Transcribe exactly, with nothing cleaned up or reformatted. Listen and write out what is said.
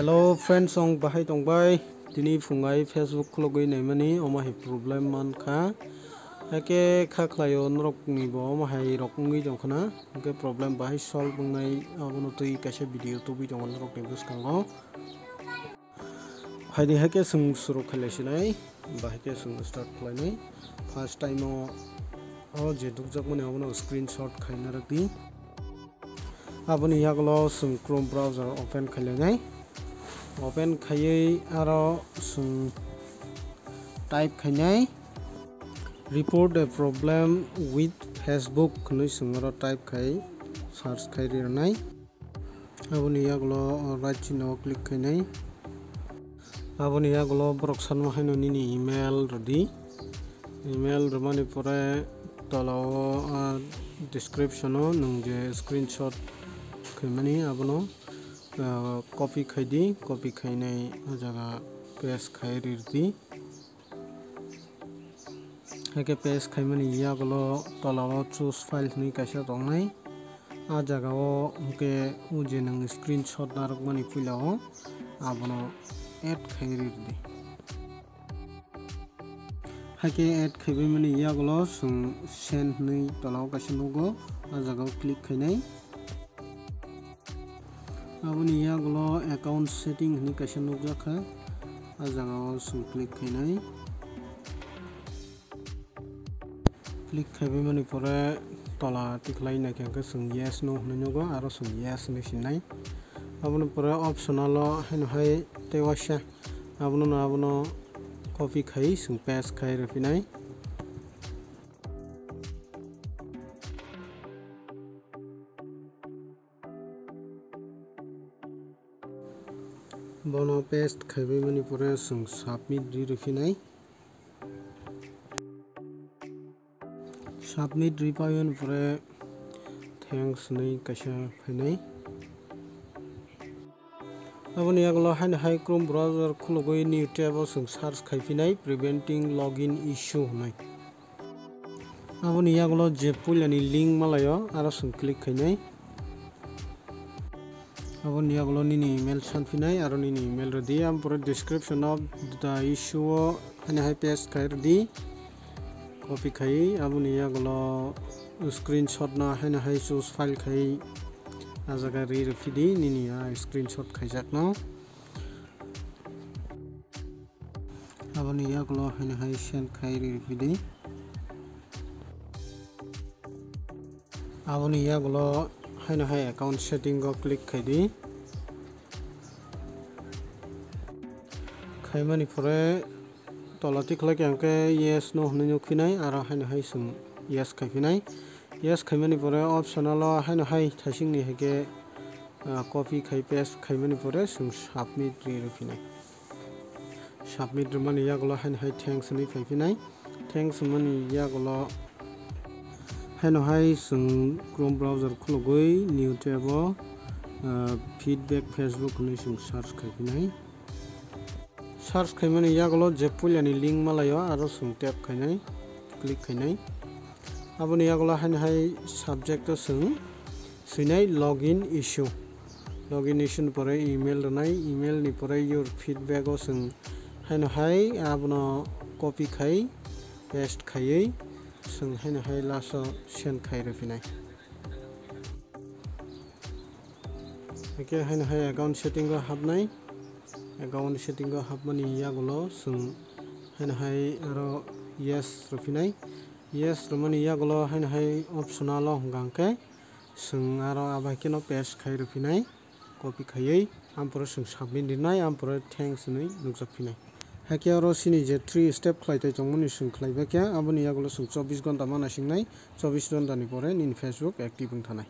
Hello friends, ang bahai tongbai. Tini phungai Facebook khulogwi naimani omo hai problem mankha. Hake kha khlaio norokni bo omo hai rok wngwi tongkhana. Hake problem bahai solve wngnai abono twi kaisa video tubui tongo norokni bwskango. Phaidi hake chwng suru khailaisinai, bahai khe chwng start khlainai. First time o, o je dukjakmani abono screenshot khaina rwdi. Aboni yagulo chwng Chrome browser open khailainai. Open khaiwi aro chwng type khainai, "Report a problem with Facebook" hwnwi chwng oro type khai search khai rirwnai. Aboni yagulo right chino click khainai. Aboni yagulo borok sanma haino nini email rwdi. Email rwmani pore tolao, ah, description o nwng je screenshot khaimani abono, ah, copy khaidi, copy khainai o jaga paste khai rirdi. Hake paste khaimani yagulo tolao choose file hwnwi kaisa tongnai. A jagao hwnkhe o je nwng screenshot narwkmani puilao abono add khai rirdi. Hake add khaibaimani yagulo chwng send hwnwi tolao kaisa nugo, a jagao click khainai. Aboni yagulo account setting hwnwi kaisa nukjakha, a jagao chwng click khainai. Click khaibaimani pore tola tikhlai naikhe hwnkhe chwng yes no hwnwi nugo, aro chwng yes hwnwi sinai. Aboni pore optional o haino hai tei waisa abono no abono copy khai chwng paste khai rwphinai. Bono paste khaibaimani pore chwng submit ri rwphinai. Submit ri paimani pore thanks hwnwi kaisa phainai. Aboni yagulo haino hai Chrome browser khulugwi new tab o chwng search khaiphinai, "Preventing login issue" hwnwi. Aboni yagulo je puilani link malaio, aro chwng click khainai. Aboni yagulo nini email sanphinai, aro nini email rwdi. Ampore description of the issue o haino hai paste khai rwdi. Copy khai, aboni yagulo screenshot no haino hai choose file khai, a jaga ri rwphidi nini a screenshot khaijakno. Aboni yagulo haino hai send khai rwphidi. Aboni yagulo haino hai account setting o click khaidi. Khaimani pore tola tikhlai khe hwnkhe yes no hwnwi nukphinai, aro haino hai chwng yes khaiphinai. Yes khaimani pore optional o haino hai thaisingni hai khe, ah, copy khai paste khaimani pore chwng submit ri rwphinai. Submit rwmani yagulo haino hai thanks hwnwi phaiphinai. Thanks hwnmani yagulo haino hai chwng Chrome browser khulugwi new tab o, ah, "Feedback Facebook" hwnwi chwng search khaiphinai. Search khaimani yagulo je puilani link malaio, aro chwng tap khainai, click khainai. Aboni yagulo haino hai subject o chwng swinai login issue. Login issue ni pore email rwnai, email ni pore your feedback o chwng haino hai abono copy khai paste khaiwi chwng haino hai last o send khai rwphinai. Hake haino hai account setting o hapnai. Account setting o hapmani yagulo chwng haino hai aro yes rwphinai. Yes rwmani yagulo haino hai optional o hwnkha hwnkhe chwng aro abo hai kheno paste khai rwphinai, copy khaiwi, ampore chwng submit rinai, ampore thanks hwnwi nukjakphinai. Hake oro chini je three step khlai tei tongmani chwng khlaibaikha, aboni yagulo chwng chobbish ghonta ma naisingnai, chobbish ghonta ni pore nini Facebook active wngthanai.